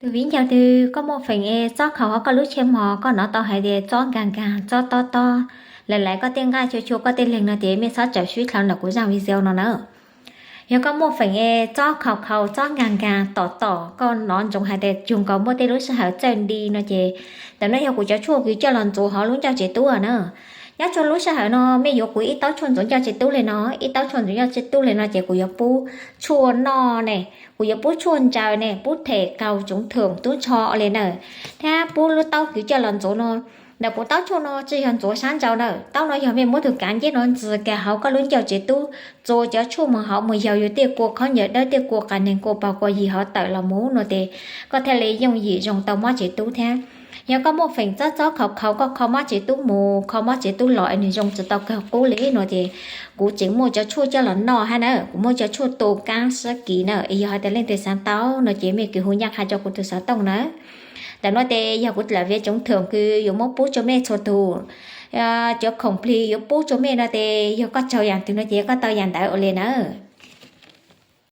Tus viv ncaus twg koj muaj feem es txob khaus hauv koj lub tshej mos, koj hnov tau hais tias txob nkag nkag, txob tob tob, lawv laiv koj tej nqaj, chua chua koj tej leeg no ces mej txhob txawm swb dhau ntawm kuv zaj video no na. Yog koj muaj feem es txob khaus khaus, txob nkag nkag, tom tom, koj hnov ntsoov hais tias cuag nkaus muaj tej lub sij hawm txawj nti no ces, tam no yog kuv cov tshuaj kuv coj los ntxuav hauv lub ncauj tsev tub na. Nyob tsua lub sij hawm no mej yuav kuv ib taub tshuaj ntxuav ncauj tsev tub li no, ib taub tshuaj ntxuav ncauj tsev tub li no ces kuv yuav pub tshuaj noj ne, kuv yuav pub tshuaj ntsaws ne, pub them kaus tsoov thwm tub ntsho li na, thiab pub lub taub kuv coj los ntxuav no. Ntawm kuv taub tshuaj no tsis yog ntxuav sab nraud na, taub no yog mej muab tus kav ncej no ntxias kiag hauv koj lub ncauj tsev tub, txuas cov tshuaj mus hauv mus yaus yus tej kua khaub ncaws dawb, tej kua qas neeg, kua pog kua yig hauv tawm los mus no ces koj thiaj li yooj yim zoo tau mob tsev tub thiab. Yog koj muaj feem txob txob khaus khaus, koj kho mob tsev tub mus, kho mob tsev tub los es nws zoo tsis tau kawg qub li no ces kuv tseem muaj cov tshuaj coj los noj hab na, kuv muaj cov tshuaj tu kaab sab kis na. Yog hais tias leej twg xav tau no ces mej kis hu nyaj qha rua kuv tus xov tooj na. Tam no ces yog kuv lam viav tsoov thwm kws yuav muab pub tsua mej txhua tug, cov khoom plig yuav pub tsua mej no ces yog koj tsaug yaam twg no ces koj tau yaam ntawd ua li na.